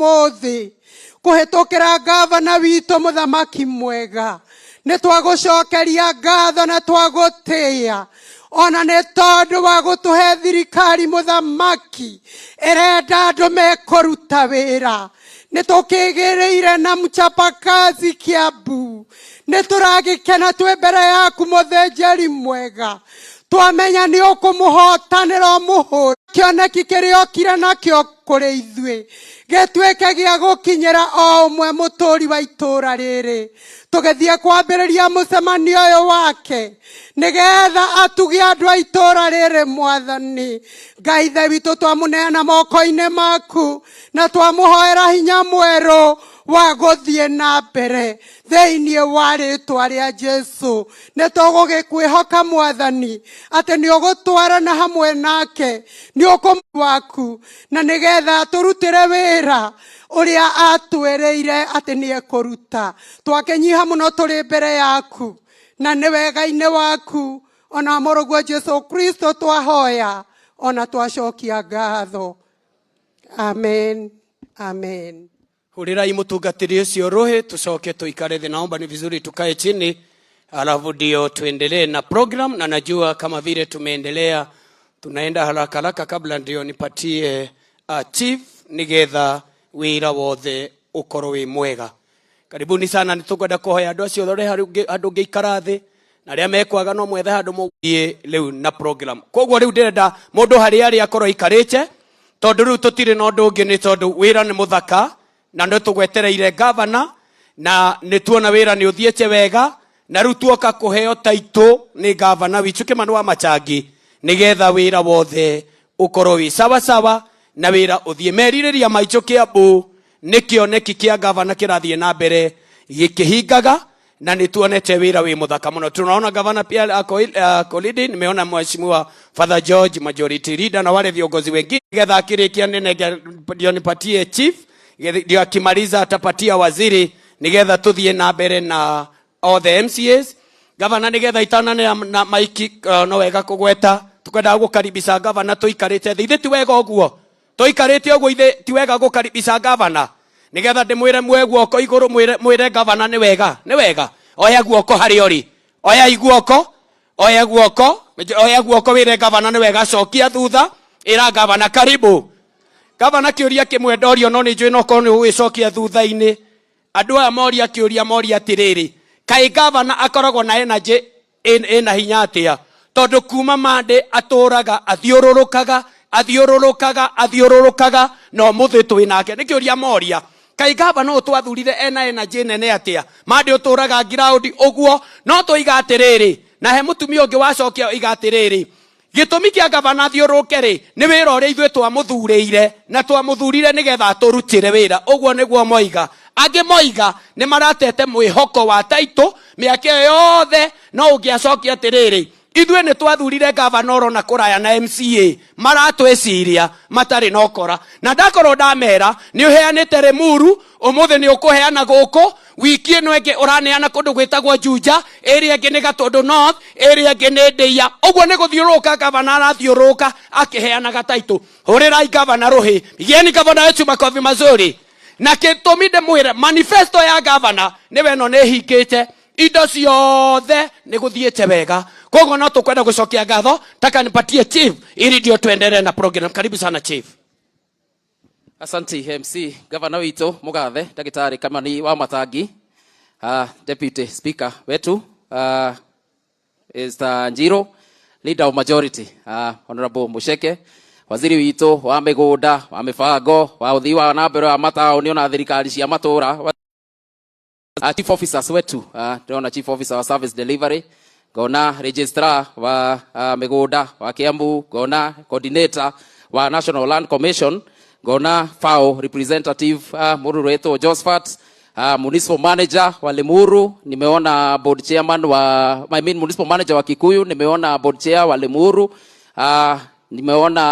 Ũmũthĩ kũhĩtũkĩra ngavana witũ, mũthamaki mwega, nĩ twagũcokeria ngatho na twagũtĩĩa ona nĩ tondũ wa gũtũhe thirikari, mũthamaki, ĩrenda andũ mekũruta wĩra. Nĩ tũkĩgĩrĩire na mchapakazi Kiambu. Nĩ tũragĩkena twĩ mbere yaku, mũthĩnjĩri mwega. Twamenya nĩ ũkũmũhotanĩra, ũmũhũre kĩoneki kĩrĩa okire nakĩo kũrĩ ithuĩ gĩtuĩke gĩa gũkinyĩra o ũmwe mũtũri wa itũũra rĩrĩ. Tũgĩthiĩ kwambĩrĩria mũcemanio ũyũ wake nĩgetha atuge andũ a itũũra rĩrĩ, Mwathani Ngai Ithe witũ, twamũneana moko-inĩ maku na twamũhoera hinya mwerũ wa gũthiĩ na mbere thĩinĩ wa rĩtwa rĩa Jesu. Nĩ tũgũgĩkwĩhoka, Mwathani, atĩ nĩ ũgũtwarana hamwe nake, nĩ ũkũ waku na nĩgetha tũrutĩre wĩra ũrĩa atwĩrĩire atĩ nĩ ekũruta. Twakĩnyiha mũno tũrĩ mbere yaku na nĩ wega-inĩ waku ona mũrũguo Jesu Kristo twahoya ona twacokia ngatho. Amen, amen. Hurirai mũtungatĩri ũcio rũhĩ, tucoke tuikare thĩ. Naomba ni vizuri tukae chini, alafu ndio tuendelee na program, na najua kama vile tumeendelea tunaenda haraka haraka kabla ndio nipatie chief nigetha wĩra wothe ũkorwo wĩ mwega. Karibuni sana. Nĩ tũkwenda kũhoya andũ acio othe handũ ũngĩikara thĩ na arĩa mekwaga no mwethe handũ mũthiĩ rĩu na program. Koguo rĩu ndĩrenda mũndũ harĩa arĩ akorwo aikarĩte, tondũ rĩu tũtirĩ na ũndũ ũngĩ, nĩ tondũ wĩra nĩ mũthaka na nĩ tũgwetereire gavana na nĩ tuona wĩra nĩ ũthiĩte wega, na rĩu tuoka kũheo taitũ nĩ gavana witũ Kĩmani wa Machangi nĩgetha wĩra wothe ũkorwo wĩ sawa sawa na wĩra ũthiĩ. Merirĩria maitũ Kĩambu nĩ kĩoneki kĩa gavana kĩrathiĩ na mbere gĩkĩhingaga na nĩ tuonete wĩra wĩ mũthaka mũno. Tunaona gavana pia ako leading. Nimeona Mheshimiwa Father George, majority leader, na wale viongozi wengine. Getha akĩrĩkia nĩnenge ndio nipatie chief, ndio akimaliza atapatia waziri nigetha tuthiĩ na mbere na all the MCAs. Gavana, nigetha itanane na maiki, no wega kũgweta tukwendaga gũkaribisha gavana tũikarĩte thĩ. Ithe ti wega ũguo tũikarĩte ũguo? Ithe ti wega gũkaribisha gavana nigetha ndĩmwĩre mwe guoko igũrũ, mwĩre gavana nĩ wega, nĩ wega? Oya guoko harĩa ũrĩ, oya guoko, oya guoko, oya guoko, wĩre gavana nĩ wega. Cokia thutha, ĩra gavana karibu. Gavana, kĩũria kĩmwe ndorio, no nĩ njũĩ no korwo nĩ ũgũgĩcokia thutha-inĩ. Andũ aya moria kĩũria, moria atĩrĩrĩ, kaĩ gavana akoragwo na energy ĩna hinya atĩa, tondũ kuma mande atũraga athiũrũrũkaga, athiũrũrũkaga, athiũrũrũkaga, na ũmũthĩ twĩ nake? Nĩ kĩũria moria, kaĩ gavana ũyũ twathurire ena energy nene atĩa, mande ũtũraga ground ũguo? No tũiga atĩrĩrĩ, na he mũtumia ũngĩ wacokia oiga atĩrĩrĩ, gĩtũmi kĩa gavana athiũrũrũke rĩ, nĩ wĩra ũrĩa ithuĩ twamũthurĩire na twamũthurire nĩgetha atũrutĩre wĩra. Ũguo nĩguo moiga. Angĩ moiga nĩ maratete mwĩhoko wa taitũ mĩaka ĩyo yothe. No ũngĩacokia atĩrĩrĩ, ithuĩ nĩ twathurire gavana ũrona kũraya na MCA maratwĩciria matarĩ na ũkora, na ndakorwo ndamera nĩ ũheanĩte Limuru, ũmũthĩ nĩ ũkũheana gũkũ, wiki ĩno ĩngĩ ũraneana kũndũ gwĩtagwo Juja, ĩrĩa ĩngĩ nĩ Gatũndũ North, ĩrĩa ĩngĩ nĩ Ndĩia. Ũguo nĩ gũthiũrũrũka gavana arathiũrũrũka akĩheanaga taitũ. Hũrĩrai gavana rũhĩ, pigieni gavana wetu makofi mazuri. Na gĩtũmi ndĩmwĩre, manifesto ya gavana nĩwe ĩno nĩ hingĩte, indo ciothe nĩ gũthiĩte wega, koguo no tũkwenda gũcokia ngatho. Taka nipatie chief ili ndio tuendelee na program. Karibu sana, chief. Asante MC, gavana witũ mũgathe Ndagĩtarĩ Kamani wa Matangi, deputy speaker wetu Mr. Njiro, leader of majority Honorable Musheke, waziri witũ wa mĩgũnda, wa mĩbango, wa ũthii wa na mbere wa mataũni ona thirikari cia matũra, chief officers wetu, ndĩrona chief officer wa service delivery, ngona registrar wa mĩgũnda wa Kiambu, ngona coordinator wa National Land Commission, ngona FAO representative, mũndũ ũretwo Josephat, municipal manager wa Limuru, nimeona board chairman wa, I mean, municipal manager wa Kikuyu, nimeona board chair wa Limuru, nimeona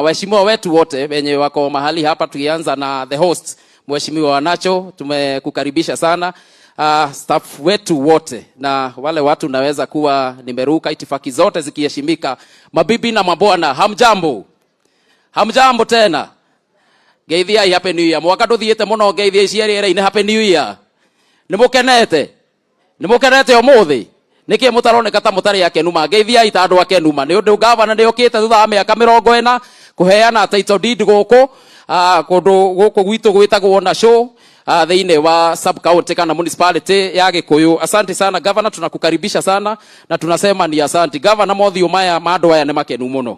waheshimiwa wetu wote wenye wako mahali hapa, tukianza na the host Mheshimiwa Wanacho, tumekukaribisha sana. Staff wetu wote na wale watu naweza kuwa nimeruka, itifaki zote zikiheshimika. Mabibi na mabwana, hamjambo? Hamjambo tena. Ngeithiai happy new year. Mwaka ndũthiĩte mũno, ngeithiai cia rĩera-inĩ happy new year. Nĩ mũkenete? Nĩ mũkenete ũmũthĩ? Nĩkĩ mũtaroneka ta mũtarĩ akenu ma? Ngeithiai ta andũ akenu ma. Nĩ ũndũ gavana nĩ okĩte thutha wa mĩaka 40 kũheana title deed gũkũ kũndũ gũkũ gwitũ gwĩtagwo Nasho thĩinĩ wa sub county kana municipality ya Gikuyu. Asante sana governor, tunakukaribisha sana na tunasema ni asante governor. Mothiũ maya ma andũ aya nĩ makenu mũno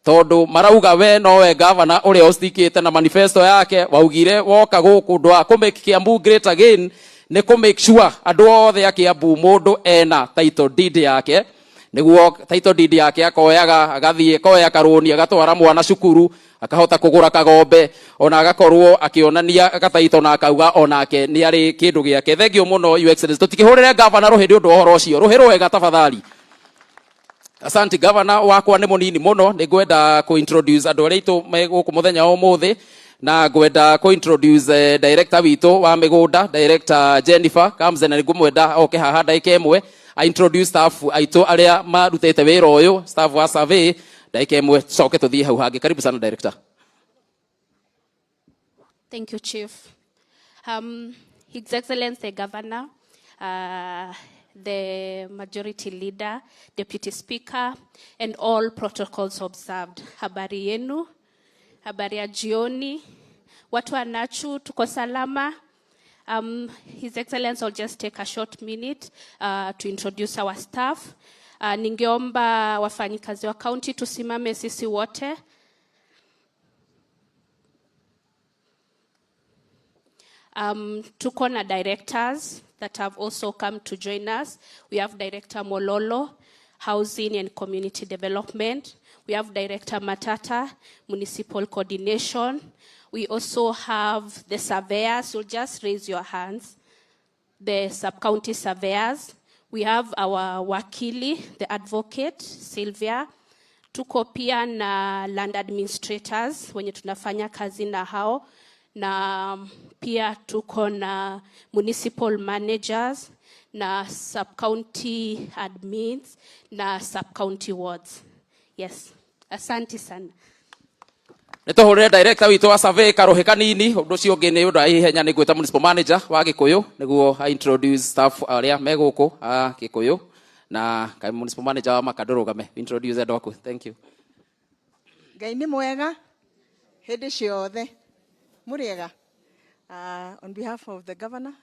tondu marauga we nowe gavana uria ustikite na manifesto yake waugire woka guku ndwa ku make Kiambu great again ni ku make sure andu othe a Kiambu mundu ena title deed yake, niguo title deed yake akoyaga agathie koya karuni agatwara mwana cukuru akahota kugura kagombe ona agakorwo akionania gataito na akauga onake ni ari kindu giake. Thengio muno Your Excellency, tutikihurire gavana ruhi ni undu wa uhoro ucio, ruhi rwega tafadhali. Asante governor wakwa nĩ mũnini mũno, nĩ ngwenda kũ introduce andũ arĩa aitũ me gũkũ mũthenya wa ũmũthĩ, na ngwenda kũ introduce director witũ wa mĩgũnda, Director Jennifer Kamze, na nĩ ngũmwenda oke haha ndagĩka ĩmwe a introduce staff aitũ arĩa marutĩte wĩra ũyũ, staff wa survey, ndagĩka ĩmwe tucoke tũthiĩ hau hangĩ. Karibu sana director. Thank you, Chief. His Excellency the Governor, the Majority Leader, Deputy Speaker, and all protocols observed. Habari yenu, habari ya jioni, watu wa Nachu, tuko salama. His Excellency, I'll just take a short minute to introduce our staff. Ningeomba wafanyikazi wa county tusimame sisi wote. Tuko na directors that have also come to join us. We have Director Mololo, Housing and Community Development. We have Director Matata, Municipal Coordination. We also have the surveyors. You'll just raise your hands. The sub-county surveyors. We have our wakili, the advocate, Sylvia. Tuko pia na land administrators wenye tunafanya kazi na hao, na pia tuko na municipal managers na sub-county admins na sub-county wards. Yes, asante sana. Nĩ tũhũrĩre director witũ wa survey karuhi kanini. Ũndũ ũcio ũngĩ nĩ ũndũ wa ihenya nĩ ngwĩta municipal manager wa Gĩkũyũ nĩguo a introduce staff arĩa me gũkũ a Gĩkũyũ, na ka municipal manager wa Maka ndũrũgame introduce andũ aku. Thank you. Ngai nĩ mwega hĩndĩ ciothe. Mũrĩega. On behalf of the governor,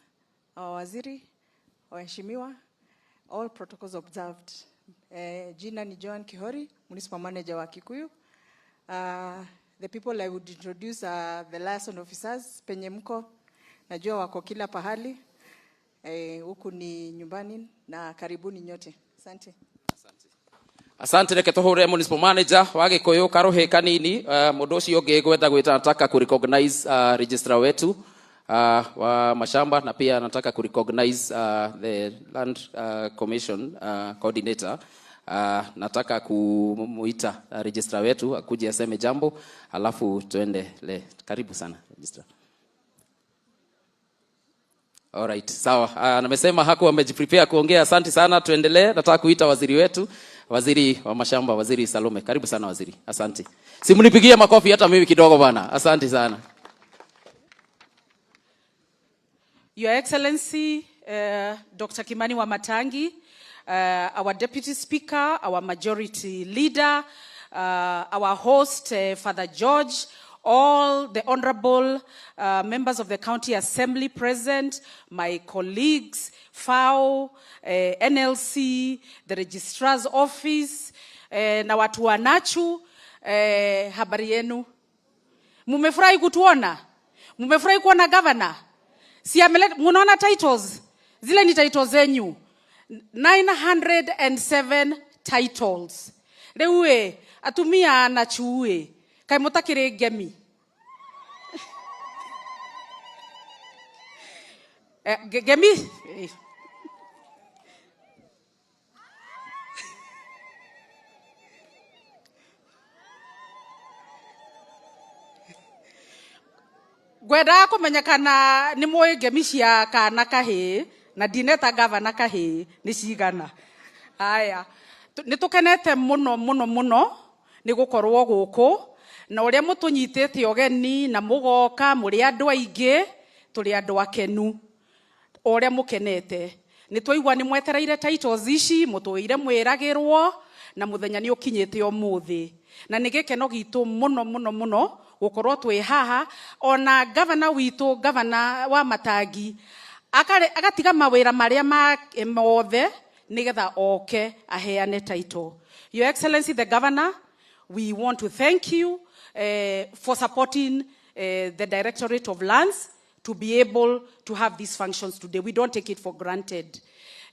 our waziri, waheshimiwa, all protocols observed. Jina ni Joan Kihori, municipal manager wa Kikuyu. The people I would introduce are the liaison officers penye mko, najua wako kila pahali. Huku ni nyumbani na karibuni nyote. Asante. Asante, reke tuhure municipal manager wa Gikuyu karuhi kanini. Mundu ucio ungi ngwenda gwita, nataka ku recognize registrar wetu wa mashamba, na pia nataka ku recognize the land commission coordinator. Nataka kumuita registrar wetu akuje aseme jambo, alafu tuende le. Karibu sana registrar. Alright, sawa. Namesema hakuwa amejiprepare kuongea. Asante sana, tuendelee. Nataka kuita waziri wetu, waziri wa mashamba, Waziri Salome. Karibu sana waziri. Asante. Simnipigie makofi hata mimi kidogo bana. Asante sana. Your Excellency, Dr. Kimani Wamatangi, our Deputy Speaker, our Majority Leader, our host, Father George, all the honorable members of the County Assembly present, my colleagues, FAO, NLC, the Registrar's Office, na watu wa Nachu, habari yenu? Mumefurahi kutuona? Mumefurahi kuona governor? Si ameleta, munaona titles? Zile ni titles zenyu. 907 titles. Rĩu ĩ, atumia na chuĩ, kaĩ mũtakĩrĩ ngemi? Ngemi? Ngwendaga kũmenya kana nĩ mũĩ ngemi cia kana kahĩĩ, na ndineta gavana kahĩĩ nĩ cigana. Aya, nĩ tũkenete mũno mũno mũno nĩ gũkorwo gũkũ, Na ũrĩa mũtũnyitĩte ũgeni na mũgoka mũrĩ andũ aingĩ, tũrĩ andũ akenu o ũrĩa mũkenete. Nĩ twaigua nĩ mwetereire titles ici, mũtũire mwĩragĩrwo na mũthenya nĩ ũkinyĩte ũmũthĩ. Na nĩ gĩkeno gitũ mũno mũno mũno gũkorwo twĩ haha, ona gavana witũ, gavana wa Matangi, agatiga mawĩra marĩa mothe nĩgetha oke aheane title. Your Excellency the Governor, we want to thank you for supporting the Directorate of Lands to be able to have these functions today. We don't take it for granted.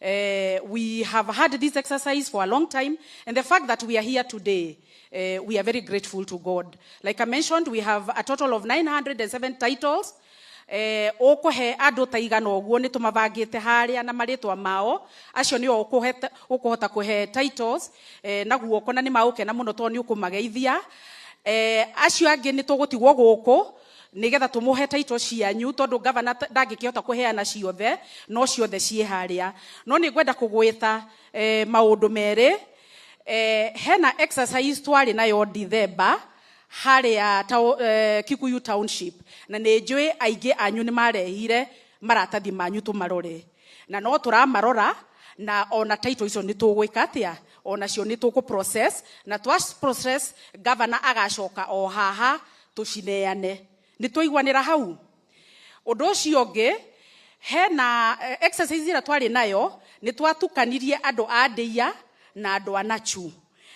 We have had this exercise for a long time, and the fact that we are here today, we are very grateful to God. Like I mentioned, we have a total of 907 titles. Ũkũhe andũ ta igana ũguo, nĩ tũmabangĩte harĩa na marĩtwa mao, acio nĩo ũkũhota kũhe titles na guoko, na nĩ magũkena mũno tondũ nĩ ũkũmageithia. Acio angĩ nĩ tũgũtigwo gũkũ nĩgetha tũmũhe title cianyu, tondũ gavana ndangĩkĩhota kũheana ciothe, no ciothe ciĩ harĩa. No nĩ ngwenda kũgwĩta maũndũ merĩ. Hena exercise twarĩ nayo Dithemba harĩa Kikuyu Township, na nĩ njũĩ aingĩ anyu nĩ marehire maratathi manyu tũmarore, na no tũramarora, na ona title icio nĩ tũgwĩka atĩa, onacio nĩ tũkũ process, na twa process governor agacoka o haha tũcineane. Nĩ twaiguanĩra hau. Ũndũ ũcio ũngĩ, hena exercise ĩrĩa twarĩ nayo, nĩ twatukanirie andũ a ndĩia na andũ a Nachu,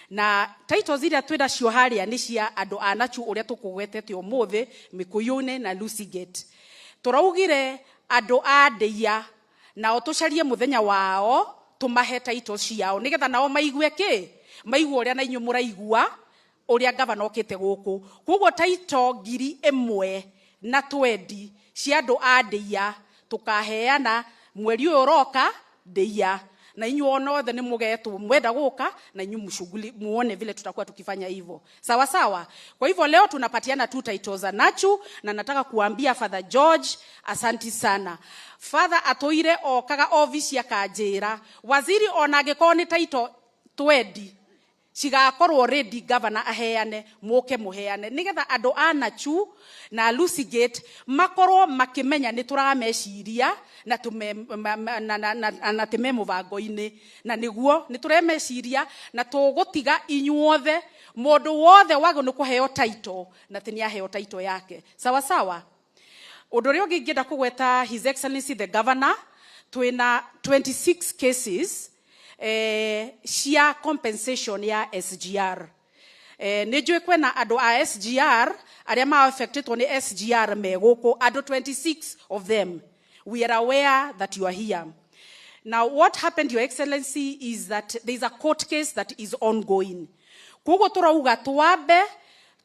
na titles iria twĩ nacio harĩa nĩ cia andũ a Nachu, ũrĩa tũkũgwetete ũmũthĩ, Mĩkũyũ-inĩ na Lucy Gate. Tũraugire andũ a ndĩia nao tũcarie mũthenya wao tũmahe title ciao, nĩgetha nao maigue kĩ, maigue ũrĩa na inyuĩ mũraigua ũrĩa gavana okĩte gũkũ. Koguo title 1020 cia andũ a ndĩia tũkaheana mweri ũyũ ũroka ndĩia, na inyuĩ ona othe nĩ mũgetwo mwenda gũka na inyuĩ mshughuli muone vile tutakuwa tukifanya hivyo. Sawa sawa. Kwa hivyo leo tunapatiana tu titles za Nachu, na nataka kuambia Father George asanti sana. Father atũire okaga office akanjĩra, waziri, ona angĩkorwo nĩ title 20 cigakorwo ready governor aheane, muke muheane, nigetha andu a Nachu na Lucy Gate makorwo makimenya ni turameciria na tume ma, ma, na, na, na, na, na me mubango-inĩ, na niguo ni turemeciria na tugutiga inyuothe, mundu wothe wagwo ni kuheo title na ti ni aheo title yake. Sawa sawa. Undu uria ungi ingĩenda kugweta, His Excellency the Governor, twina 26 cases cia compensation ya SGR. Nĩ njũĩ kwĩna andũ a SGR arĩa ma affectedwo nĩ SGR me gũkũ, andũ 26 of them. We are aware that you are here. Now what happened, Your Excellency, is that there is a court case that is ongoing. Koguo tũrauga twambe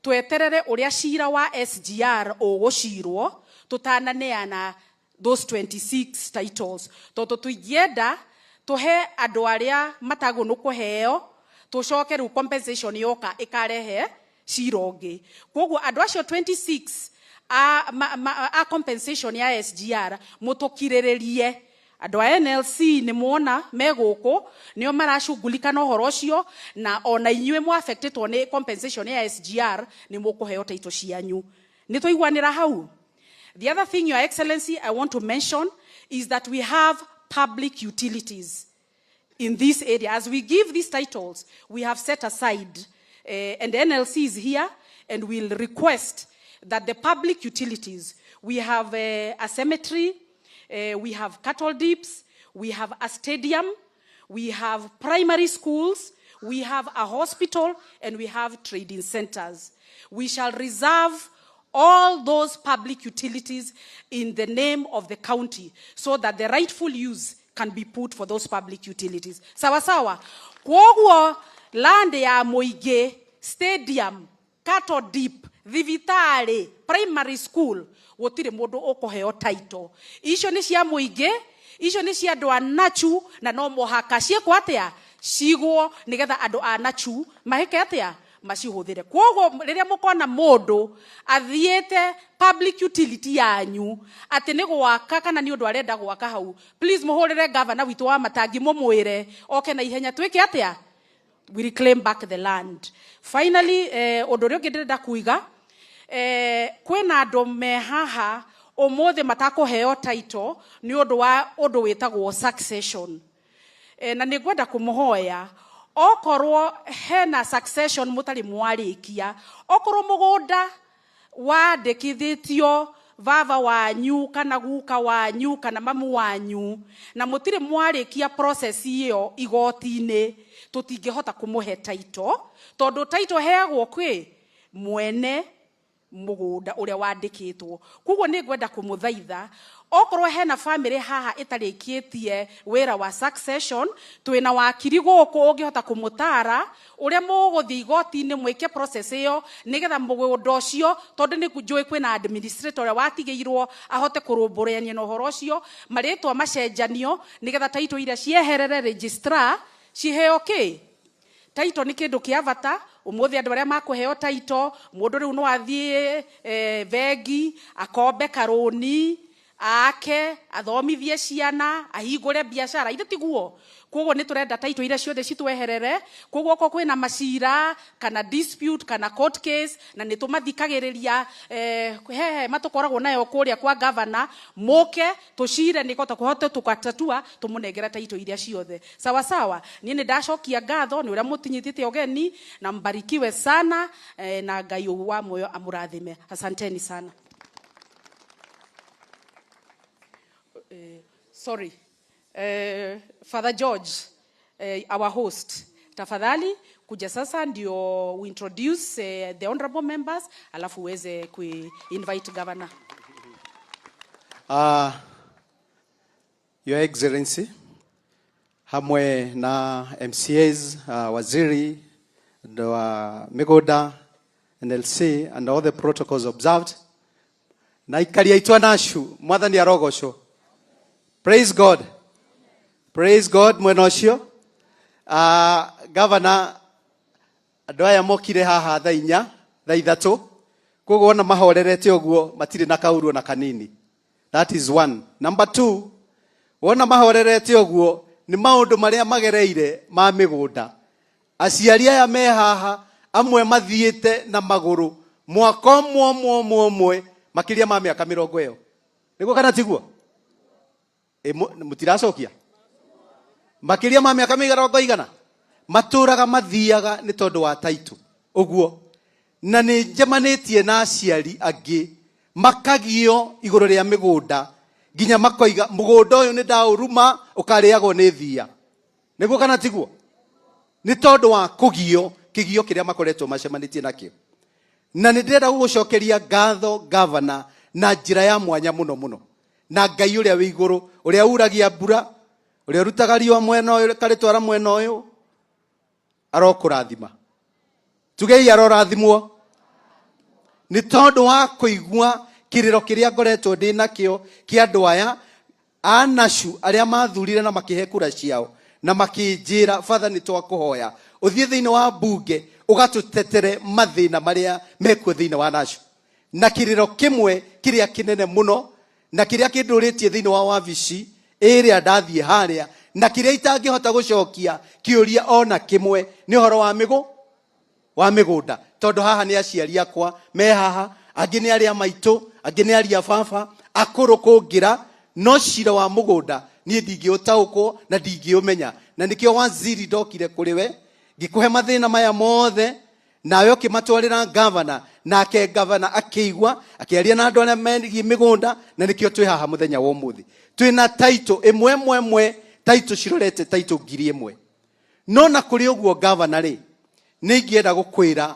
tweterere ũrĩa cira wa SGR ũgũcirwo tũtananeana those 26 titles, tondũ tũingĩenda tũhe andũ arĩa matagwo nĩ kũheo, tũcoke rĩu compensation yoka ĩkarehe cira ũngĩ. Koguo andũ acio 26 a compensation ya SGR, mũtũkirĩrĩrie. Andũ a NLC nĩ muona me gũkũ, nĩo maracugulika na ũhoro ũcio, na ona inyuĩ mwa affectedwo nĩ compensation ya SGR nĩ mũkũheo title cianyu. Nĩ twaiguanĩra hau. The other thing, Your Excellency, I want to mention is that we have public utilities in this area. As we give these titles, we have set aside, and the NLC is here, and will request that the public utilities, we have a cemetery, we have cattle dips, we have a stadium, we have primary schools, we have a hospital, and we have trading centers. We shall reserve all those public utilities in the name of the county so that the rightful use can be put for those public utilities. Sawa sawa. Kwoguo land ya mũingĩ, stadium, cattle dip, thibitarĩ, primary school, gũtirĩ mũndũ ũkũheo title. Icio nĩ cia mũingĩ, icio nĩ cia andũ a Nachu, na no mũhaka ciĩkwo atĩa, cigwo nĩgetha andũ a Nachu mahĩke atĩa, macihũthĩre. Kwoguo rĩrĩa mũkona mũndũ athiĩte public utility yanyu atĩ nĩ gwaka kana nĩ ũndũ arenda gwaka hau, please mũhũrĩre gavana witũ wa Matangi, mũmwĩre oke na ihenya, twĩke atĩa. We reclaim back the land. Finally, undu uria ungi ndirenda kuiga, kwina andu me haha umuthi matakuheo title ni undu wa undu witagwo succession. Na nĩ ngwenda kũmũhoya, okorwo hena succession mũtarĩ mwarĩkia, okorwo mũgũnda wandĩkithĩtio baba wanyu kana guka wanyu kana mamu wanyu na mũtirĩ mwarĩkia process ĩyo igoti-inĩ, tũtingĩhota kũmũhe title, tondũ title heagwo kwĩ mwene mũgũnda ũrĩa wandĩkĩtwo. Koguo nĩ ngwenda kũmũthaitha, okorwo hena family haha ĩtarĩkĩtie wĩra wa succession, twĩna wakiri gũkũ ũngĩhota kũmũtara ũrĩa mũgũthiĩ igoti-inĩ mwĩke process ĩyo, nĩgetha mũgũnda ũcio, tondũ nĩ njũĩ kwĩna administrator ũrĩa watigĩirwo ahote kũrũmbũrania na ũhoro ũcio, marĩtwa macenjanio, nĩgetha title iria cieherere registrar ciheo kĩ. Title nĩ kĩndũ kĩa bata. Ũmũthĩ andũ arĩa makũheo title, mũndũ rĩu no athiĩ bengi akombe karũni ake, athomithie ciana, ahingũre biacara, ithe tiguo? Koguo nĩ tũrenda title iria ciothe citweherere. Koguo okorwo kwĩna macira kana dispute kana court case, na nĩ tũmathikagĩrĩria, hehe matũkoragwo nayo kũrĩa kwa governor, mũke tũcire nĩkota kũhote tũgatatua tũmũnengere title iria ciothe. Sawa sawa. Niĩ nĩ ndacokia ngatho nĩ ũrĩa mũtinyitĩte ũgeni, na mbarikiwe sana, na Ngai wa muoyo amũrathime. Asanteni sana. Sorry. Father George, our host, tafadhali kuja sasa ndio we introduce the honorable members, alafu uweze ku invite governor. Your Excellency, hamwe na MCAs, waziri wa migunda, NLC and all the protocols observed, na ikari aitũ a Nashu, mwathani arogocwo. Praise God. Praise God mwena ũcio. Governor, andũ aya mokire haha thaa inya, thaa ithatũ, koguo ona mahorerete ũguo matirĩ na kauru ona kanini. That is one. Number two, wona mahorerete ũguo nĩ maũndũ marĩa magereire ma mĩgũnda. Aciari aya me haha amwe mathiĩte na magũrũ mwaka ũmwe ũmwe ũmwe ũmwe makĩria ma mĩaka mĩrongo ĩyo. Nĩguo kana tiguo? Mũtiracokia? Makĩria ma mĩaka mĩrongo igana matũraga mathiaga nĩ tondũ wa title ũguo. Na nĩ njemanĩtie na aciari angĩ makagio igũrũ rĩa mĩgũnda nginya makoiga mũgũnda ũyũ nĩ ndaũruma ũkarĩagwo nĩ thia. Nĩguo kana tiguo? Nĩ tondũ wa kũgio kĩgio kĩrĩa makoretwo macemanĩtie nakĩo. Na nĩ ndĩrenda gũgũcokeria ngatho governor na njĩra ya mwanya mũno mũno, na Ngai ũrĩa wĩ igũrũ, ũrĩa uragia mbura, ũrĩa ũrutaga riũa mwena ũyũ karĩtwara mwena ũyũ, arokũrathima. Tugei arorathimwo. Nĩ tondũ wa kũigua kĩrĩro kĩrĩa ngoretwo ndĩ nakĩo kĩa andũ aya a Nashu arĩa mathurire na makĩhe kura ciao na makĩnjĩra, Father, nĩ twakũhoya ũthiĩ thĩinĩ wa mbunge ũgatũtetere mathĩna marĩa mekuo thĩinĩ wa Nashu. Na kĩrĩro kĩmwe kĩrĩa kĩnene mũno na kĩrĩa kĩndũrĩtie thĩinĩ wa wabici ĩrĩa ndathiĩ harĩa na kĩrĩa itangĩhota gũcokia kĩũria ona kĩmwe nĩ ũhoro wa mĩgũ wa mĩgũnda, tondũ haha nĩ aciari akwa me haha, angĩ nĩ arĩa maitũ, angĩ nĩ aria baba akũrũ kũngĩra, no cira wa mũgũnda niĩ ndingĩũtaũkwo na ndingĩũmenya. Na nĩkĩo waziri ndokire kũrĩ we ngĩkũhe mathĩna maya mothe, nawe ũkĩmatwarĩra gavana, nake gavana akĩigua akĩaria na andũ arĩa megiĩ mĩgũnda, na nĩkĩo twĩ haha mũthenya wa ũmũthĩ. Twĩna title ĩmwe ĩmwe ĩmwe, title cirorete title ngiri ĩmwe. No na kũrĩ ũguo gavana rĩ, nĩ ingĩenda gũkwĩra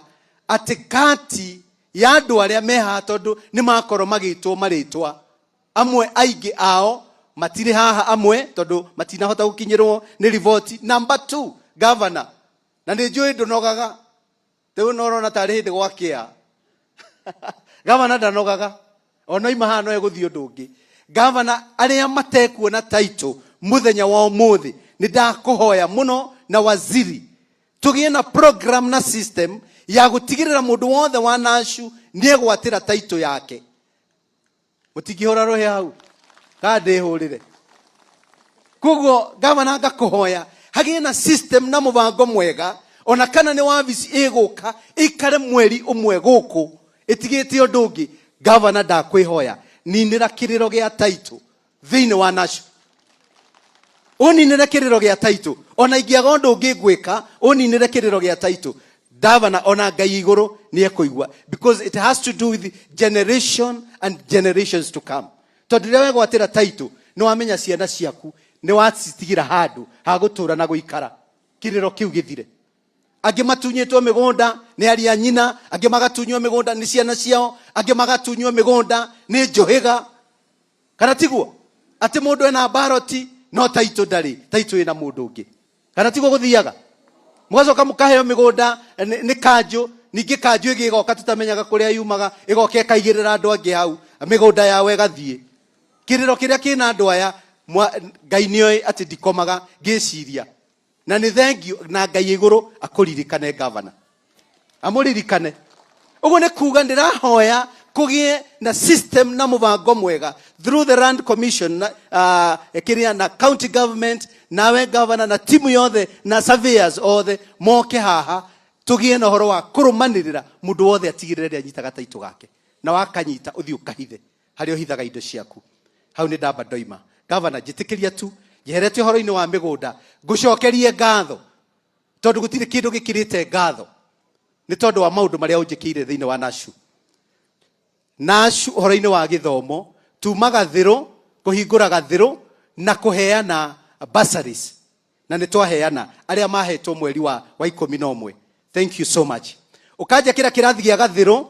atĩ kati ya andũ arĩa me haha, tondũ nĩ makorwo magĩtwo marĩtwa, amwe aingĩ ao matirĩ haha, amwe tondũ matinahota gũkinyĩrwo nĩ riboti. Number 2, gavana, na nĩ njũĩ ndũnogaga, rĩu no ũrona tarĩ hĩndĩ gwakĩa. Gavana ndanogaga, ona oima haha no egũthiĩ ũndũ ũngĩ. Gavana, arĩa matekuona title mũthenya wa ũmũthĩ, nĩ ndakũhoya mũno na waziri tũgĩe na program na system ya gũtigĩrĩra mũndũ wothe wa Nashu nĩ egwatĩra title yake. Mũtingĩhũra rũhĩ hau kana ndĩhũrĩre? Koguo gavana ngakũhoya hagĩe na system na mũbango mwega Ona kana nĩ wabici ĩgũka ĩikare mweri ũmwe gũkũ ĩtigĩte ũndũ ũngĩ, gavana ndakwĩhoya ninĩra kĩrĩro gĩa taitũ thĩinĩ wa Nashu. Ũninĩre kĩrĩro gĩa taitũ, ona ingĩaga ũndũ ũngĩ ngwĩka, ũninĩre kĩrĩro gĩa taitũ. Gavana ona Ngai igũrũ nĩ ekũigua, because it has to do with generation and generations to come. Tondũ rĩrĩa wegwatĩra taitũ, nĩ wamenya ciana ciaku nĩ wacitigĩra handũ ha gũtũra na gũikara, kĩrĩro kĩu gĩthire. Angĩ matunyĩtwo mĩgũnda nĩ aria nyina, angĩ magatunywo mĩgũnda nĩ ciana ciao, angĩ magatunywo mĩgũnda nĩ njũhĩga. Kana tiguo? Atĩ mũndũ ena mbaroti no taitũ ndarĩ, taitũ ĩna mũndũ ũngĩ. Kana tiguo gũthiaga? Mũgacoka mũkaheo mĩgũnda nĩ kanjũ, ningĩ kanjũ ĩngĩ ĩgoka tũtamenyaga kũrĩa yumaga, ĩgoka ĩkaigĩrĩra andũ angĩ hau, mĩgũnda yao ĩgathiĩ. Kĩrĩro kĩrĩa kĩna andũ aya, Ngai nĩoĩ atĩ ndikomaga ngĩciria. Na nĩ thengio na Ngai igũrũ akũririkane gavana. Amũririkane. Ũguo nĩ kuga ndĩrahoya kũgĩe na system na mũbango mwega through the Land Commission na kĩrĩa na county government, nawe governor na timu yothe na surveyors othe moke haha tũgĩe na ũhoro wa kũrũmanĩrĩra, mũndũ wothe atigĩrĩre nĩ anyitaga taitũ gake, na wakanyita ũthiĩ ũkahithe harĩa ũhithaga indo ciaku. Hau nĩ ndamba ndoima. Governor, njĩtĩkĩria tu njeherete ũhoro-inĩ wa mĩgũnda, ngũcokerie ngatho tondũ gũtirĩ kĩndũ gĩkĩrĩte ngatho nĩ tondũ wa maũndũ marĩa ũnjĩkĩire thĩinĩ wa Nashu. Nashu ũhoro-inĩ wa gĩthomo, tuma gathĩrũ, kũhingũra gathĩrũ na kũheana bursaries, na nĩ twaheana arĩa mahetwo mweri wa ikũmi na ũmwe. Thank you so much. Ũkanjakĩra kĩrathi gĩa gathĩrũ,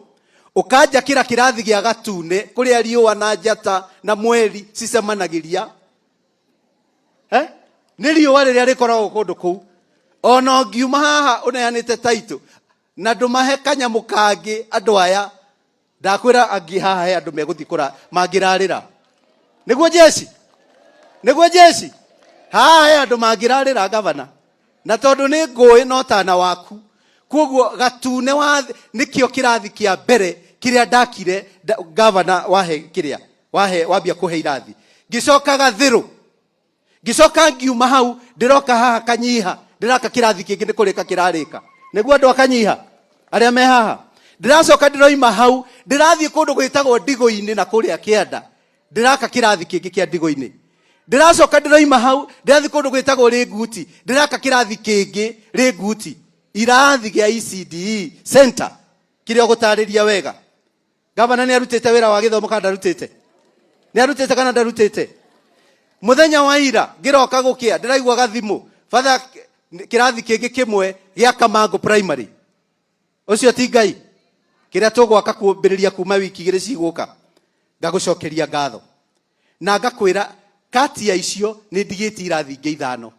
ũkanjakĩra kĩrathi gĩa gatune kũrĩa riũa na njata na mweri cicemanagĩria. Nĩ riũa rĩrĩa rĩkoragwo kũndũ kũu. Ona ũngiuma haha ũneanĩte taitũ na ndũmahe kanyamũ kangĩ andũ aya, ndakwĩra angĩ haha he andũ megũthiĩ kũra mangĩrarĩra. Nĩguo jeshi? Nĩguo jeshi? Haha he andũ mangĩrarĩra gavana. Na tondũ nĩ ngũĩ no tana waku. Kwoguo gatune wa nĩkĩo kĩrathi kĩa mbere kĩrĩa ndakire gavana wahe kĩrĩa wahe wambia kũhe irathi. Ngĩcoka gathĩrũ. Ngĩcoka ngiuma hau ndĩroka haha kanyiha, ndĩraka kĩrathi kĩngĩ nĩ kũrĩka kĩrarĩka. Nĩguo andũ a kanyiha arĩa me haha. Ndĩracoka ndĩroima hau ndĩrathiĩ kũndũ gwĩtagwo Ndigũ-inĩ na kũrĩa kĩanda. Ndĩraka kĩrathi kĩngĩ kĩa Ndigũ-inĩ. Ndĩracoka ndĩroima hau ndĩrathiĩ kũndũ gwĩtagwo Rĩnguti, ndĩraka kĩrathi kĩngĩ Rĩnguti, irathi gĩa ECDE center kĩrĩa ũgũtarĩria wega. Gavana nĩ arutĩte wĩra wa gĩthomo kana ndarutĩte? Nĩ arutĩte kana ndarutĩte? Mũthenya wa ira ngĩroka gũkĩa ndĩraigua gathimũ batha kĩrathi kĩngĩ kĩmwe gĩa Kamango Primary. Ũcio ti Ngai kĩrĩa tũgwaka kuambĩrĩria kuma wiki igĩrĩ cigũka. Ngagũcokeria ngatho na ngakwĩra kati ya icio nĩ ndigĩtie irathi ingĩ ithano,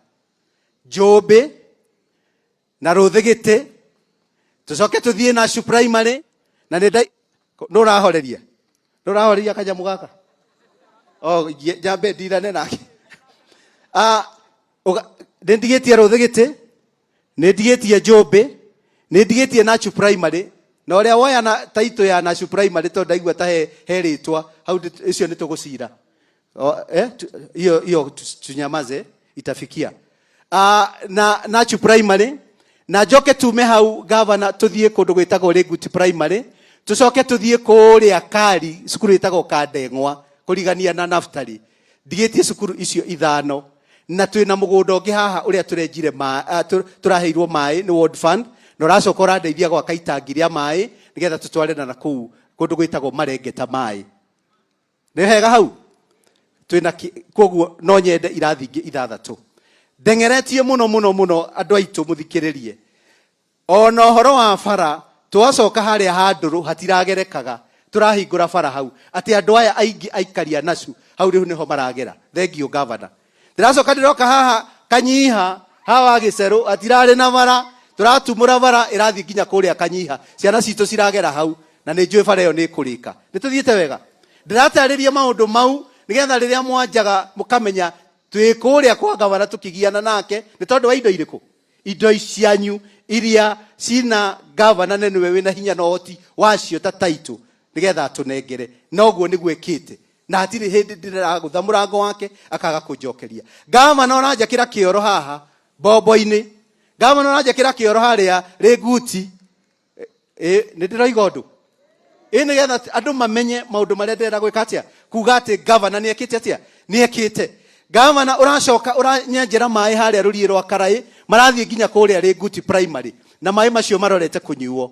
Njũmbĩ na Rũthĩgĩtĩ, tũcoke tũthiĩ Nashu Primary na nĩ ndai nũrahoreria nũrahoreria kanyamũ gaka o njambe ndirane nake. Nĩ ndigĩtie Rũthĩgĩtĩ, nĩ ndigĩtie Njũmbĩ, nĩ ndigĩtie Nashu Primary, na ũrĩa woya na taitũ ya Nashu Primary tondũ ndaigua ta he rĩtwa hau icio nĩ tũgũcira. Hiyo, hiyo tunyamaze itafikia. Na Nachu Primary, na njoke tume hau gavana tuthiĩ kũndũ gwĩtagwo Rĩnguti Primary, tucoke tuthiĩ kũrĩa Kari, cukuru ĩtagwo Kandeng'wa, kũrigania na Naftali. Ndigĩtie cukuru icio ithano, na twĩna mũgũnda ũngĩ haha ũrĩa tũrenjire tũraheirwo maĩ nĩ World Fund, na ũracoka ũrandeithia gwaka itangi rĩa maĩ nĩgetha tũtware na kũu kũndũ gwĩtagwo Marengeta maĩ. Nĩ hega hau? Twĩna koguo no nyende irathi ingĩ ithathatũ. Ndeng'eretie mũno mũno mũno andũ aitũ mũthikĩrĩrie. Ona ũhoro wa bara, twacoka harĩa ha ndũrũ hatiragerekaga, tũrahingũra bara hau. Atĩ andũ aya aingĩ aikari a Nashu, hau rĩu nĩho maragera. Thank you, Governor. Ndĩracoka ndĩroka haha Kanyiha, haha wa Gĩcerũ, hatirarĩ na bara, tũratumũra bara ĩrathiĩ nginya kũrĩa Kanyiha. Ciana citũ ciragera hau, na nĩ njũĩ bara ĩyo nĩ ĩkũrĩka. Nĩ tũthiĩte wega? Ndĩratarĩria maũndũ mau, nĩgetha rĩrĩa mwanjaga mũkamenya twĩ kũrĩa kwa gavana tũkĩgiana nake, nĩ tondũ wa indo irĩkũ? Indo cianyu iria cina gavana na nĩwe wĩna hinya na ũhoti wacio ta taitũ, nĩgetha atũnengere. Na ũguo nĩguo ĩkĩte. Na hatirĩ hĩndĩ ndĩragũtha mũrango wake akaga kũnjokeria. Gavana ũranjakĩra kĩoro haha mbombo-inĩ. Gavana ũranjakĩra kĩoro harĩa rĩnguti. Nĩ ndĩroiga ũndũ ĩ nĩgetha andũ mamenye maũndũ marĩa ndĩrenda gwĩka atĩa, kuga atĩ gavana nĩ ekĩte atĩa, nĩ ekĩte. Gavana ũracoka ũranyenjera maĩ harĩa rũriĩ rwa Karaĩ, marathiĩ nginya kũrĩa Rĩnguti primary, na maĩ macio marorete kũnyuo.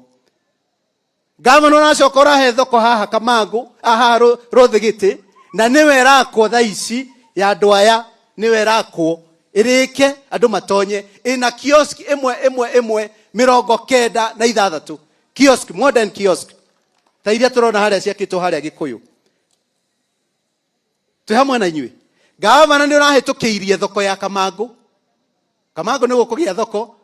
Gavana ũracoka ũrahe thoko haha Kamangũ, haha Rũthĩgĩtĩ, na nĩwe ĩrakwo thaa ici ya andũ aya, nĩwe ĩrakwo ĩrĩke andũ matonye. Ĩna kiosk ĩmwe ĩmwe ĩmwe 96, kiosk, modern kiosk ta iria tũrona harĩa ciakĩtwo harĩa Gĩkũyũ. Twĩ hamwe na inyuĩ. Gavana nĩ ũrahĩtũkĩirie thoko ya Kamangũ. Kamangũ nĩ gũkũgĩa thoko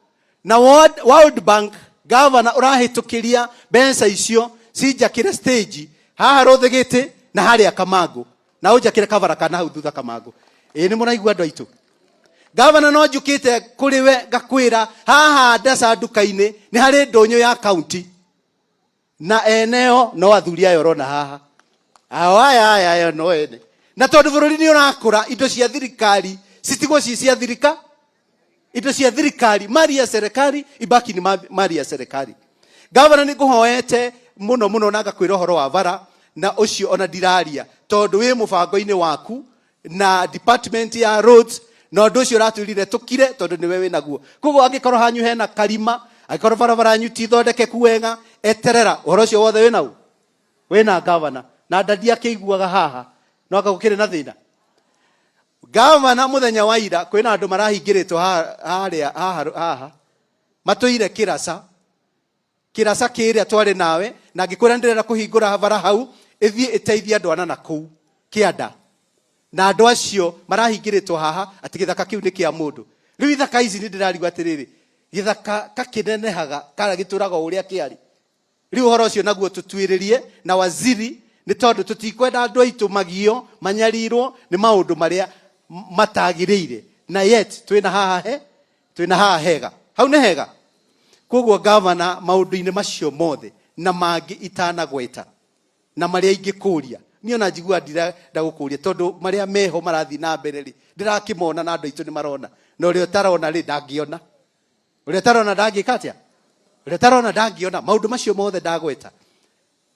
na World Bank. Gavana ũrahĩtũkĩria mbeca icio cinjakĩre stage haha Rũthĩgĩtĩ na harĩa Kamangũ, na ũnjakĩre kabara kana hau thutha Kamangũ. Ĩĩ nĩ mũraigua andũ aitũ? Gavana no njũkĩte kũrĩ we ngakwĩra haha Ndaca nduka-inĩ nĩ harĩ ndũnyũ ya county, na eneo no athuri aya ũrona haha, ao aya aya aya no ene. Na tondũ bũrũri nĩ ũrakũra, indo cia thirikari citigwo ci cia thirika, indo cia thirikari, mali ya serikali ibaki ni mali ya serikali. Gavana nĩ ngũhoete mũno mũno na ngakwĩra ũhoro wa bara, na ũcio ona ndiraria tondũ wĩ mũbango-inĩ waku na department ya roads, na ũndũ ũcio ũratwĩrire tũkire tondũ nĩwe wĩ naguo. Koguo angĩkorwo hanyu hena karima, angĩkorwo barabara yanyu ti thondekeku wega, eterera ũhoro ũcio wothe wĩ nau, wĩna gavana na ndadi akĩiguaga haha no anga gũkĩrĩ na thĩna. Gavana mũthenya wa ira kwĩna andũ marahingĩrĩtwo harĩa haha haha matũire kĩraca kĩraca kĩrĩa twarĩ nawe, na ngĩkwĩra nĩndĩrenda kũhingũra bara hau ĩthiĩ ĩteithie andũ ana na kũu kĩanda, na andũ acio marahingĩrĩtwo haha atĩ gĩthaka kĩu nĩ kĩa mũndũ. Rĩu ithaka ici nĩ ndĩrarigwo atĩrĩrĩ, gĩthaka kakĩnenehaga kana gĩtũraga o ũrĩa kĩarĩ? Rĩu ũhoro ũcio naguo tũtuĩrĩrie na waziri, nĩ tondũ tũtikwenda andũ aitũ magio manyarirwo nĩ maũndũ marĩa matagĩrĩire, na yet twĩna haha he twĩna haha hega, hau nĩ hega. Koguo gavana, maũndũ-inĩ macio mothe na mangĩ itanagweta na marĩa ingĩkũria, niĩ ona njiguaga ndirenda gũkũria tondũ marĩa meho marathiĩ na mbere rĩ, ndĩrakĩmona na andũ aitũ nĩ marona, na ũrĩa ũtarona rĩ ndangĩona, ũrĩa ũtarona ndangĩka atĩa, ũrĩa ũtarona ndangĩona maũndũ macio mothe ndagweta.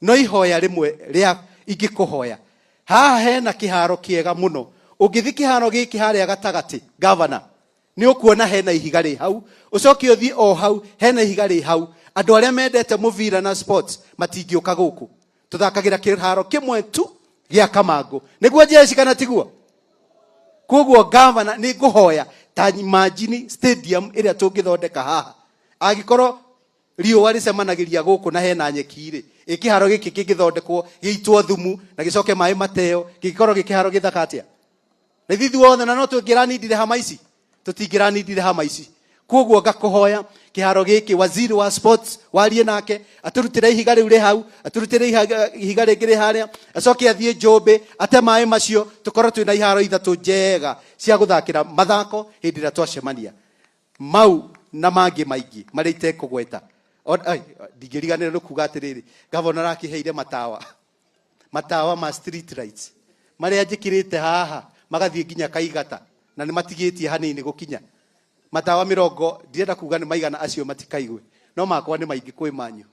No ihoya rĩmwe rĩa ingĩkũhoya, haha hena kĩharo kĩega mũno. Ũngĩthiĩ kĩharo gĩkĩ harĩa gatagatĩ, gavana, nĩ ũkuona hena ihiga rĩ hau, ũcoke ũthiĩ o hau hena ihiga rĩ hau. Andũ arĩa mendete mũbira na sports matingĩũka gũkũ, tũthakagĩra kĩharo kĩmwe tu gĩa Kamangũ. Nĩguo jeshi kana tiguo? Koguo gavana nĩ ngũhoya ta imagine stadium ĩrĩa tũngĩthondeka haha, angĩkorwo riũa rĩcemanagĩria gũkũ na hena nyeki rĩ, ĩ kĩharo gĩkĩ kĩngĩthondekwo gĩitwo thumu na gĩcoke maĩ mateo, gĩgĩkorwo gĩ kĩharo gĩthaka atĩa? Na ithuĩ ithuothe na no tũngĩranindire hama ici, tũtingĩranindire hama ici. Koguo ngakũhoya kĩharo gĩkĩ, waziri wa sports warie nake atũrutĩre ihiga rĩu rĩ hau, atũrutĩre ihiga rĩngĩ rĩ harĩa, acoke athiĩ Njũmbĩ ate maĩ macio, tũkorwo twĩna iharo ithatũ njega cia gũthakĩra mathako hĩndĩ ĩrĩa twacemania. Mau na mangĩ maingĩ marĩa itekũgweta. Ndingĩriganĩrwo nĩ kuga atĩrĩrĩ, gavana arakĩheire matawa, matawa ma street lights marĩa njĩkĩrĩte haha magathiĩ nginya Kaigata, na nĩ matigĩtie hanini gũkinya matawa mĩrongo, ndirenda kuga nĩ maigana, acio matikaigue, no makwa nĩ maingĩ kwĩ manyu.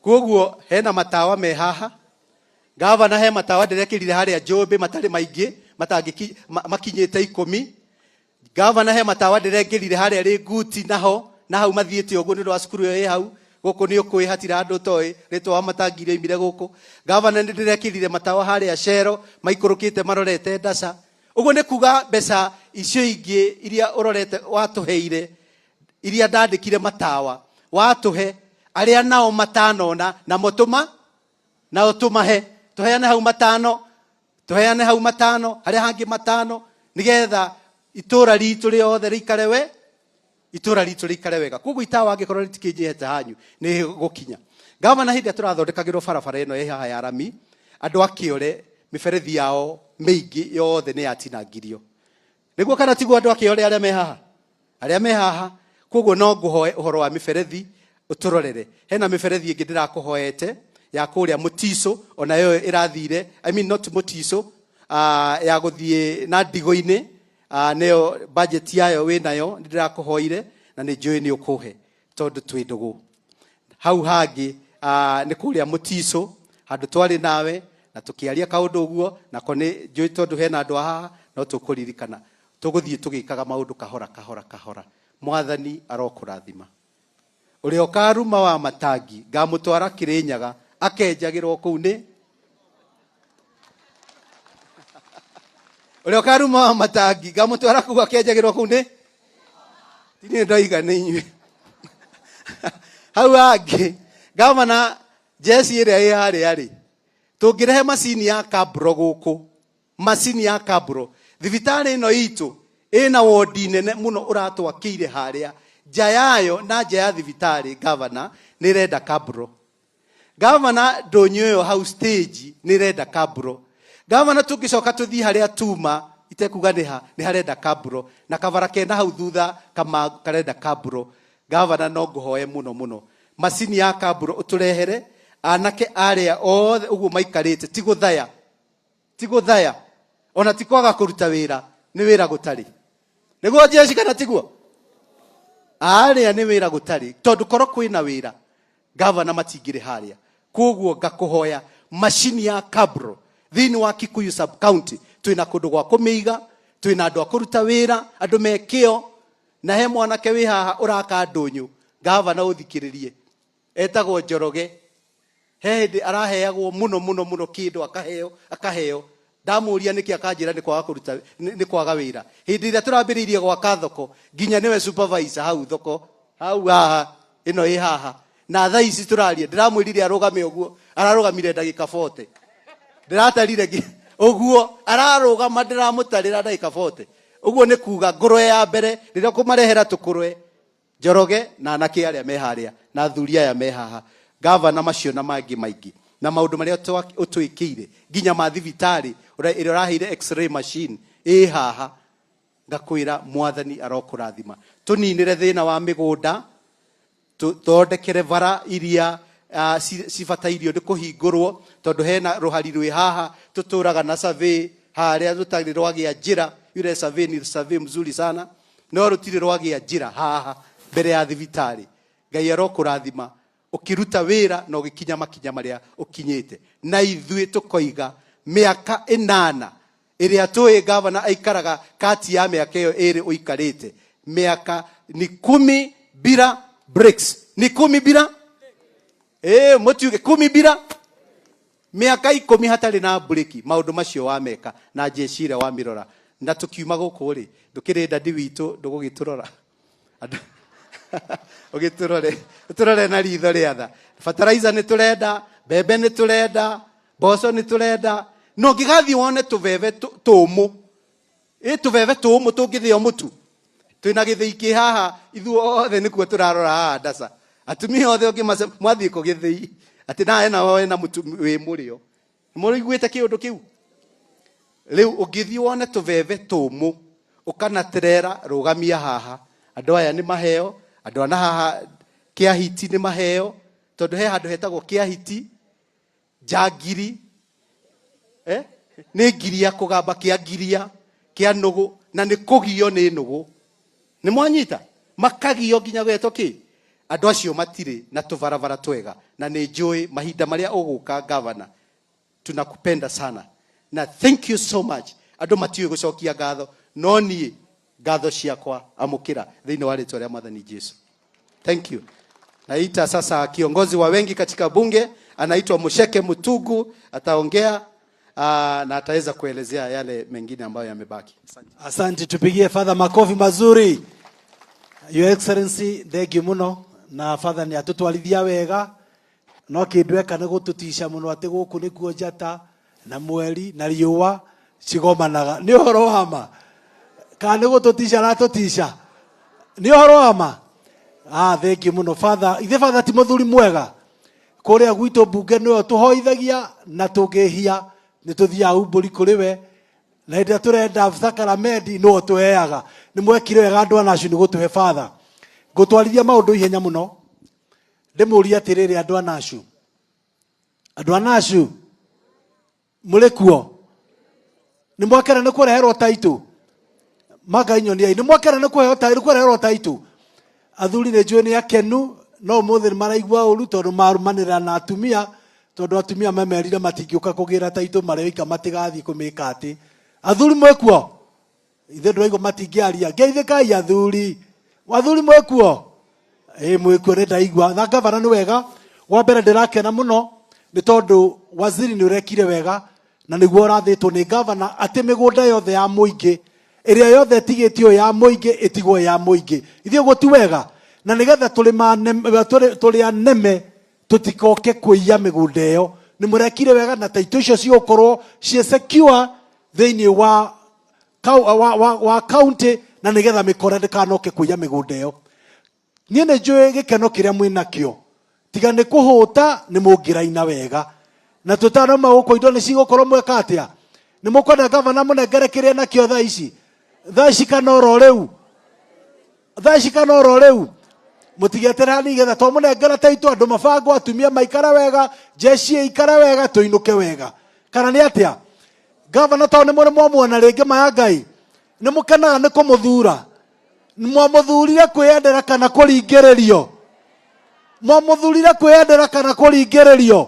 Koguo hena matawa me haha gavana, he matawa ndĩrekĩrire harĩa Njũmbĩ matarĩ maingĩ, makinyĩte 10. Gavana, he matawa ndĩrekĩrire harĩa Rĩnguti, naho na hau mathiĩte ũguo nĩ ũndũ wa cukuru ĩyo ĩ hau. Gũkũ nĩ ũkũĩ hatira andũ ũtoĩ rĩtwa wa matangi iria oimire gũkũ. Gavana, nĩ ndĩrekĩrire matawa harĩa Cero maikũrũkĩte marorete Ndaca. Ũguo nĩ kuga mbeca icio ingĩ iria ũrorete watũheire, iria ndandĩkire matawa watũhe, arĩa nao matanona namo tũma nao tũmahe, tũheane hau matano, tũheane hau matano, harĩa hangĩ matano, nĩgetha itũra ritũ rĩothe rĩikare we itũra ritũ rĩikare wega. Koguo itawa angĩkorwo rĩtikĩnjĩhete hanyu nĩ gũkinya. Gavana, hĩndĩ ĩrĩa tũrathondekagĩrwo barabara ĩno ĩ haha ya rami, andũ a Kĩore mĩberethi yao mĩingĩ yothe nĩ yatinangirio. Nĩguo kana tiguo, andũ a Kĩore arĩa me haha, arĩa me haha? Koguo no ngũhoe ũhoro wa mĩberethi ũtũrorere. Hena mĩberethi ĩngĩ ndĩrakũhoete ya kũrĩa Mũtiso, onayo ĩrathire, I mean not Mũtiso, ya gũthiĩ na ndigũ-inĩ. Nĩyo budget yayo wĩ nayo, nĩ ndĩrakũhoire na nĩ njũĩ nĩ ũkũhe tondũ twĩ ndũgũ. Hau hangĩ nĩ kũrĩa Mũtiso, handũ twarĩ nawe na tũkĩaria kaũndũ ũguo, nako nĩ njũĩ tondũ hena andũ a haha no tũkũririkana. Tũgũthiĩ tũgĩkaga maũndũ kahora kahora kahora. Mwathani arokũrathima. Ũrĩa ũkaruma wa matangi ngamũtwara Kĩrĩnyaga akenjagĩrwo kũu nĩ ũrĩa ũkaruma wa matangi ngamũtwara kũu akenjagĩrwo kũu nĩ ti niĩ ndoiga nĩ inyuĩ. Hau hangĩ gavana jeci ĩrĩa ĩ harĩa rĩ, tũngĩrehe macini ya kabro gũkũ, macini ya kabro thibitarĩ ĩno itũ ĩna wodi nene mũno ũratwakĩire harĩa nja yayo na nja ya thibitarĩ, gavana nĩ ĩrenda kabro. Gavana ndũnyũ ĩyo hau stage nĩ ĩrenda kabro. Gavana tũngĩcoka tũthiĩ harĩa tuma itekuga nĩ ha, nĩ harenda kabro, na kabara kena hau thutha kama karenda kabro. Gavana no ngũhoe mũno mũno macini ya kabro ũtũrehere, anake arĩa othe ũguo maikarĩte ti gũthaya, ti gũthaya ona ti kwaga kũruta wĩra, nĩ wĩra gũtarĩ. Nĩguo jeshi kana tiguo? Arĩa nĩ wĩra gũtarĩ, tondũ korwo kwĩna wĩra gavana matingĩrĩ harĩa. Koguo ngakũhoya macini ya kabro thĩinĩ wa Kikuyu sub county, twĩna kũndũ gwa kũmĩiga, twĩna andũ a kũruta wĩra, andũ me kĩo, na he mwanake wĩ haha ũraka ndũnyũ, gavana ũthikĩrĩrie, etagwo Njoroge. He hĩndĩ araheagwo mũno mũno mũno kĩndũ, akaheo akaheo, ndamũria nĩkĩ akanjĩra nĩ kwaga kũruta, nĩ kwaga wĩra. Hĩndĩ ĩrĩa tũrambĩrĩirie gwaka thoko, nginya nĩwe supervisor hau thoko hau haha ĩno ĩ haha, na thaa ici tũraria ndĩramwĩrire arũgame ũguo, ararũgamire ndagĩka 40, ndĩratarire ũguo ararũgama, ndĩramũtarĩra ndagĩka 40 ũguo. Nĩ kuga ngũrwe ya mbere rĩrĩa kũmarehera tũkũrwe Njoroge na anake arĩa me harĩa na athuri aya me haha, gavana, macio na mangĩ maingĩ na maũndũ marĩa ũtwĩkĩire nginya ma thibitarĩ ĩrĩa ũraheire x-ray machine ĩ haha, ngakwĩra mwathani arokũrathima. Tũninĩre thĩna wa mĩgũnda, tũthondekere bara iria cibatairio nĩ kũhingũrwo, tondũ hena rũhari rwĩ haha tũtũraga na survey harĩa rũtarĩ rwagĩa njĩra. Yule survey ni survey mzuri sana, no rũtirĩ rwagĩa njĩra haha mbere ya thibitarĩ. Ngai arokũrathima ũkĩruta wĩra na ũgĩkinya makinya marĩa ũkinyĩte, na ithuĩ tũkoiga mĩaka 8 ĩrĩa tũĩ gavana aikaraga kati ya mĩaka ĩyo ĩrĩ ũikarĩte, mĩaka ni 10 bila breaks, ni 10 bila mũtiuge 10 bila, mĩaka 10 hatarĩ na breki. Maũndũ macio wameka na jeshi ĩrĩa wamĩrora, na tũkiuma gũkũ rĩ, ndũkĩrĩ ndadi witũ, ndũgũgĩtũrora ũgĩtũrore, ũtũrore na ritho rĩa tha. Fertilizer nĩ tũrenda, mbembe nĩ tũrenda, mboco nĩ tũrenda, no ũngĩgathiĩ wone tũbebe tũmũ, ĩ tũbebe tũmũ tũngĩthĩo mũtu. Twĩna gĩthĩi kĩ haha, ithuothe nĩkuo tũrarora haha ndaca, atumia othe ũngĩmace mwathiĩ kũ gĩthĩi atĩ nawe nawe wĩna mũtu wĩ mũrĩo. Mũiguĩte kĩũndũ kĩu? Rĩu ũngĩthiĩ wone tũbebe tũmũ ũkanaterera, rũgamia haha, andũ aya nĩ maheo, andũ ana haha kĩahiti nĩ maheo, tondũ he handũ hetagwo kĩahiti njangiri, nĩ ngiria kũgamba kĩa ngiria kĩa nũgũ, na nĩ kũgio nĩ nũgũ, nĩ mwanyita makagio nginya gwetwo kĩ. Andũ acio matirĩ na tũbarabara twega, na nĩ njũĩ mahinda marĩa ũgũka gavana, tunakupenda sana na thank you so much. Andũ matiũĩ gũcokia ngatho, no niĩ ngatho ciakwa amũkĩra thĩinĩ wa rĩtwa rĩa Mwathani Jesu. Thank you. Naita sasa kiongozi wa wengi katika bunge, anaitwa Musheke Mutugu, ataongea na ataweza kuelezea yale mengine ambayo yamebaki. Asante, tupigie Father makofi mazuri. Your Excellency, thank you muno na Father nĩ atũtwarithia wega, no kĩndũ eka nĩ gũtũtisha mũno atĩ gũkũ nĩkuo njata na mweri na riũa cigomanaga. Nĩ ũhoro wa ma kana nĩ gũtũtisha aratũtisha? Nĩ ũhoro wa ma. Thank you mũno Father. Ithe Father ti mũthuri mwega kũrĩa gwitũ mbunge nĩwe tũhoithagia, na tũngĩhia nĩ tũthiaga umbũri kũrĩ we, na hĩndĩ ĩrĩa tũrenda sakaramendi nĩwe ũtũheaga. Nĩ mwekire wega andũ a Nacu nĩ gũtũhe Father. Ngũtwarithia maũndũ ihenya mũno, ndĩmũrie atĩrĩrĩ, andũ a Nacu, andũ a Nacu mũrĩ kuo? Nĩ mwakena nĩ kũreherwo taitũ? Maka nyoniai nĩ mwakena nĩ kũheo ta nĩ kũreherwo taitũ. Athuri nĩ njũĩ nĩ akenu no ũmũthĩ nĩ maraigua ũru tondũ marumanĩrĩra na atumia tondũ atumia memerire matingĩũka kũgĩra taitũ marĩ oika matigathiĩ kũmĩka atĩ. Athuri mwĩkuo? Ithe ndũraigua matingĩaria. Ngeithĩkai athuri. Athuri mwĩkuo? Ĩ mwĩkuo nĩ ndaigua. Na gavana nĩ wega. Wa mbere ndĩrakena mũno nĩ tondũ waziri nĩ ũrekire wega na nĩguo ũrathĩtwo nĩ gavana atĩ mĩgũnda yothe ya mũingĩ ĩrĩa yothe ĩtigĩtio ya mũingĩ ĩtigwo ya mũingĩ. Ithuĩ ũguo ti wega? Na nĩgetha tũrĩ aneme tũtikoke kũiya mĩgũnda ĩyo. Nĩ mũrekire wega na taitũ icio cigũkorwo ciĩ secure thĩinĩ wa wa, wa, wa county na nĩgetha mĩkora ndĩkanoke kũiya mĩgũnda ĩyo. Niĩ nĩ njũĩ gĩkeno kĩrĩa mwĩ nakĩo, tiga nĩ kũhũta nĩ mũngĩraina wega. Na tũtanauma gũkũ indo nĩ cigũkorwo mweka atĩa? Nĩ mũkwenda gavana mũnengere kĩrĩa nakĩo thaa ici? Thaa ici kana oro rĩu? Thaa ici kana oro rĩu? Mũtigeterere hanini getha twamũnengera taitũ andũ mabangwo, atumia maikare wega, jeshi ĩikare wega, tũinũke wega. Kana nĩ atĩa? Gavana tondũ nĩ mũrĩ mwamuona rĩngĩ ma ya Ngai, nĩ mũkenaga nĩ kũmũthura? Mwamũthurire kwĩyendera kana kũringĩrĩrio? Mwamũthurire kwĩyendera kana kũringĩrĩrio?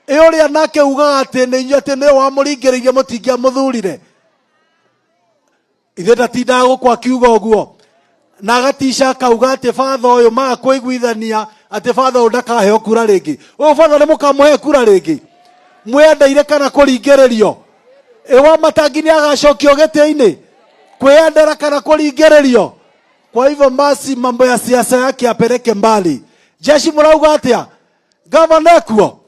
Ĩ ũrĩa nake ugaga atĩ nĩ inyuĩ atĩ nĩwe wamũringĩrĩirie mũtingĩamũthurire? Ithe ndatindaga gũkũ akiuga ũguo na agatica akauga atĩ batha ũyũ maga kũiguithania atĩ batha ũyũ ndakaheo kura rĩngĩ. Ũyũ batha nĩ mũkamũhe kura rĩngĩ? Mwĩendeire kana kũringĩrĩrio? Ĩ wa Matangi nĩ agacokio gĩtĩ-inĩ? Kwĩyendera kana kũringĩrĩrio? Kwa hivyo masi mambo ya siasa yake apeleke mbali. Jeshi mũrauga atĩa? Gavana ekuo?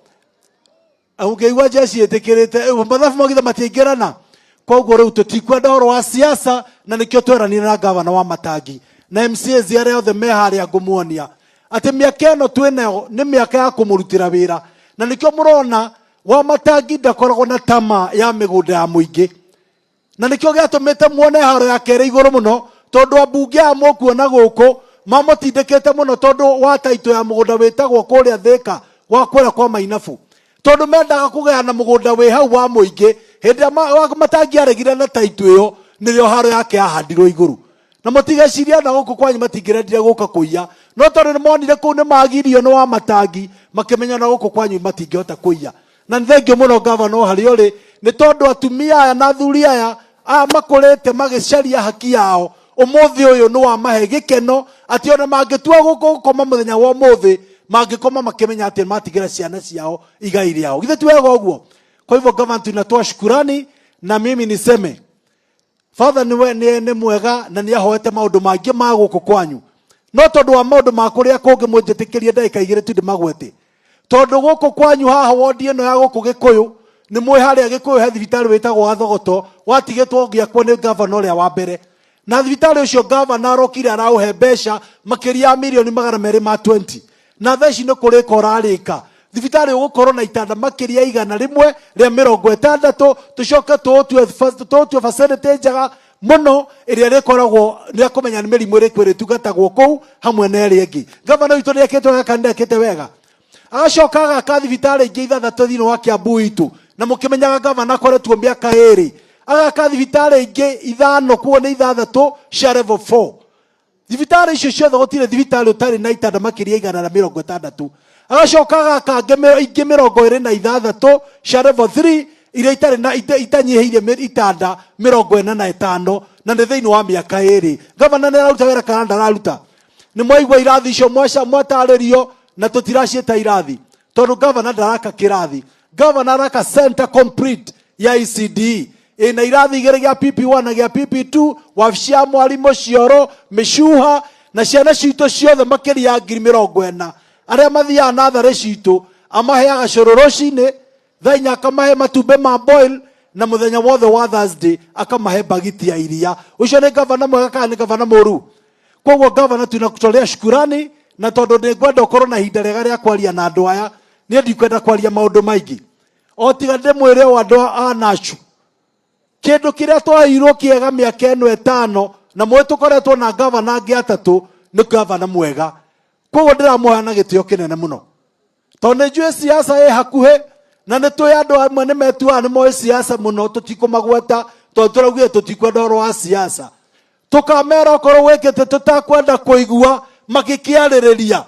Ũngĩigua jeshi ĩtĩkĩrĩte mathabu magithe matiaingĩrana. Koguo rĩu tũtikwenda ũhoro wa siasa na nĩkĩo tweranire na gavana wa Matangi na MCAs arĩa othe me harĩa ngũmuonia atĩ mĩaka ĩno twĩnayo nĩ mĩaka ya kũmũrutĩra wĩra, na nĩkĩo mũrona wa Matangi ndakoragwo na tama ya mĩgũnda ya mũingĩ, na nĩkĩo gĩatũmĩte muone haro ya kerĩ igũrũ mũno, tondũ ambunge aya mũkuona gũkũ mamũtindĩkĩte mũno tondũ wa taitũ ya mũgũnda wĩtagwo kũrĩa Thĩka wa kũrĩa kwa Mainabu, tondũ mendaga kũgayana mũgũnda wĩ hau wa mũingĩ. Hĩndĩ ĩrĩa Matangi aregire na taitũ ĩyo, nĩrĩo haro yake yahandirwo igũrũ. Na mũtigecirie na gũkũ kwanyu matingĩrendire gũka kũiya, no tondũ nĩ monire kũu nĩ magirio nĩ wa Matangi, makĩmenya na gũkũ kwanyu matingĩhota kũiya. Na nĩ thengio mũno gavana o harĩa ũrĩ, nĩ tondũ atumia aya na athuri aya aya makũrĩte magĩcaria haki yao, ũmũthĩ ũyũ nĩ wamahe gĩkeno atĩ ona mangĩtua gũkoma mũthenya wa ũmũthĩ, mangĩkoma makĩmenya atĩ matigĩra ciana ciao igai rĩao. Githĩ ti wega ũguo? Kwa hivyo gavana, tunatoa shukurani, na mimi niseme Father nĩ nĩ nĩ mwega na nĩ ahoete maũndũ mangĩ ma gũkũ kwanyu, no tondũ wa maũndũ ma kũrĩa kũngĩ mũnjĩtĩkĩrie ndagĩka igĩrĩ tu ndĩmagwete. Tondũ gũkũ kwanyu haha wondi ĩno ya gũkũ Gĩkũyũ, nĩ mũĩ harĩa Gĩkũyũ he thibitarĩ wĩtagwo wa Thogoto, watigĩtwo ũgĩakwo nĩ gavana ũrĩa wa mbere. Na thibitarĩ ũcio gavana arokire araũhe mbeca makĩria ya mirioni magana merĩ ma 20. Na thaa ici nĩ kũrĩka ũrarĩka. Thibitarĩ ũgũkorwo na itanda makĩria 160, tũcoke tũũtue facility njega mũno ĩrĩa ĩrĩkoragwo nĩ akũmenya nĩ mĩrimũ ĩrĩkũ ĩrĩtungatagwo kũu hamwe na ĩrĩa ĩngĩ. Gavana witũ nĩ ekĩte wega kana ndekĩte wega? Agacoka agaka thibitarĩ ingĩ ithathatũ thĩinĩ wa Kiambu itũ, na mũkĩmenyaga gavana akoretwo mĩaka ĩrĩ, agaka thibitarĩ ingĩ ithano, kuo nĩ ithathatũ cia level 4. Thibitarĩ icio ciothe gũtirĩ thibitarĩ ũtarĩ na itanda makĩria 160. Agacoka agaka ingĩ 26 cia level 3 iria itarĩ na itanyihĩirie itanda 45, na nĩ thĩinĩ wa mĩaka ĩrĩ. Gavana nĩ araruta wĩra kana ndararuta? Nĩ mwaigua irathi icio mwatarĩrio, na tũtiraciĩta irathi tondũ gavana ndaraka kĩrathi. Gavana araka center complete ya ECD ĩna irathi igĩrĩ, gĩa PP1 na gĩa PP2, wabici ya mwarimũ, cioro, mĩcuha, na ciana citũ ciothe makĩria ya 40,000 arĩa mathiaga natharĩ citũ amaheaga cũrũ rũcinĩ, thaa inya akamahe matumbĩ ma boil, na mũthenya wothe wa Thursday akamahe bagiti ya iria. Ũcio nĩ gavana mwega kana nĩ gavana mũru? Koguo gavana, tunakutolea shukurani, na tondũ nĩ ngwenda ũkorwo na ihinda rĩega rĩa kwaria na andũ aya, niĩ ndikwenda kwaria maũndũ maingĩ, o tiga ndĩmwĩre o andũ a Nachu kĩndũ kĩrĩa twaheirwo kĩega mĩaka ĩno ĩtano, na mũĩ tũkoretwo na gavana angĩ atatũ, nĩ gavana mwega. Koguo ndĩramũhoya na gĩtĩo kĩnene mũno, tondũ nĩ njũĩ siasa ĩ hakuhĩ, na nĩ tũĩ andũ amwe nĩ metuaga nĩ moĩ siasa mũno, tũtikũmagweta tondũ tũraugire tũtikwenda ũhoro wa siasa. Tukamera okorwo wikite tutakwenda kuigua magikiaririria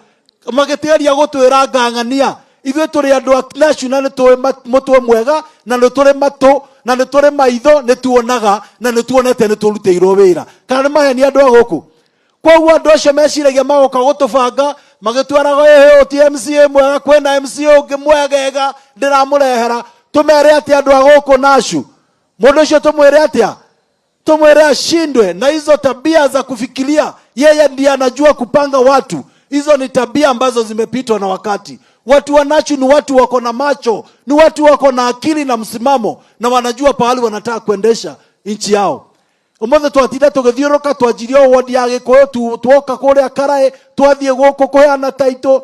magitigeria gutwira ngang'ania. Ithuĩ tũrĩ andũ a Nashu na nĩ tũĩ mũtwe mwega na nĩ tũrĩ matũ na nĩ tũrĩ maitho, nĩ tuonaga na nĩ tuonete nĩ tũrutĩirwo wĩra. Kana nĩ maheni andũ a gũkũ? Koguo andũ acio meciragia magoka gũtũbanga magĩtwaraga ĩhĩ ti MCA mwega, kwĩna MCA ũngĩ mwegega ndĩramũrehera. Tũmere atĩ andũ a gũkũ Nashu, mũndũ ũcio tũmwĩre atĩa? Tumwere ashindwe na hizo tabia za kufikiria yeye ndiye anajua kupanga watu. Hizo ni tabia ambazo zimepitwa na wakati. Watu wa Nashu ni watu wako na macho, ni watu wako na akili na msimamo, na wanajua pahali wanataka kuendesha nchi yao. Umuthi twatinda tugithiuruka twanjirie wodi ya Gikuyu, tuoka kuria Karae, twathie guku kuheana title,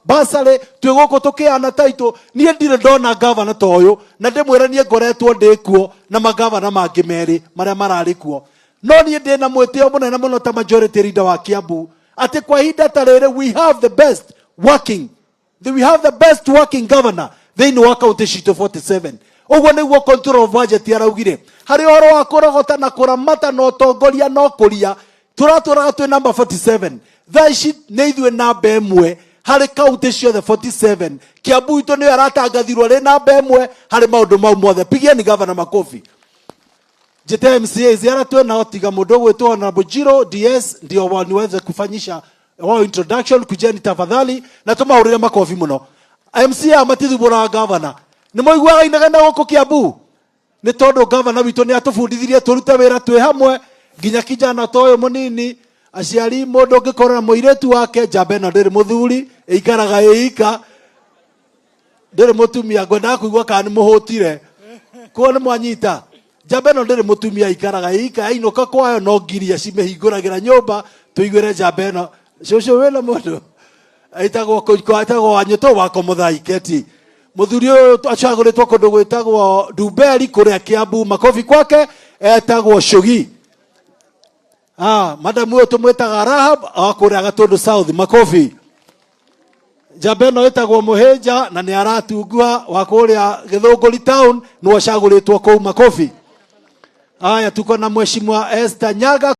basarĩ, twi guku tukiheana title. Niĩ ndirĩ ndona gavana ta ũyũ, na ndĩmwĩre niĩ ngoretwo ndĩ kuo na magavana mangĩ merĩ marĩa mararĩ kuo, no niĩ ndĩna mwĩtĩo mũnene mũno ta majority leader wa Kiambu atĩ kwa ihinda ta rĩrĩ we have the best working, we have the best working governor thĩinĩ wa kaunti citũ 47. Ũguo nĩguo control of budget araugire. Harĩ ũhoro wa kũrogota na kũramata na ũtongoria na ũkũria, tũratũraga twĩ number 47. Thaa ici nĩ ithuĩ namba ĩmwe harĩ kaunti ciothe 47. Kiambu itũ nĩyo aratangathirwo rĩ namba ĩmwe harĩ maũndũ mau mothe. Pigieni gavana makofi. Njĩte MCA ziara twĩ nao, tiga mũndũ ũgwĩtwo Honorable Jiro DS ndio waniweze kufanyisha wao introduction. Kujeni tafadhali na tũmahũrĩre makofi mũno. MCA matithumbũraga gavana. Nĩ mũiguaga inegene gũkũ Kiambu? Nĩ tondũ gavana witũ nĩ atũbundithirie tũrute wĩra twĩ hamwe, nginya kijana ta ũyũ mũnini. Aciari, mũndũ ũngĩkorwo na mũirĩtu wake, njamba ĩno ndĩrĩ mũthuri, ĩikaraga ĩika, ndĩrĩ mũtumia. Ngwendaga kũigua kana nĩ mũhũtire kuo nĩ mwanyita. Njamba ĩno ndĩrĩ mũtumia, ikaraga ĩika, yainũka kwayo no ngiria cimĩhingũragĩra nyũmba. Tũiguĩre njamba ĩno. Cũcũ wĩna mũndũ etagwo Wanyũtũ wa Komuthai Keti. Mũthuri ũyũ acagũrĩtwo kũndũ gwĩtagwo Ndumberi kũrĩa Kiambu. Makobi kwake, etagwo Shugi. Madamu ũyũ tũmwĩtaga Rahab wa kũrĩa Gatũndũ South. Makobi. Njamba ĩno ĩtagwo Mũhĩnja na nĩ aratungua wa kũrĩa Gĩthũngũri town, nĩwe ũcagũrĩtwo kũu. Makobi. Haya, tuko na Mheshimiwa Esther Nyaga.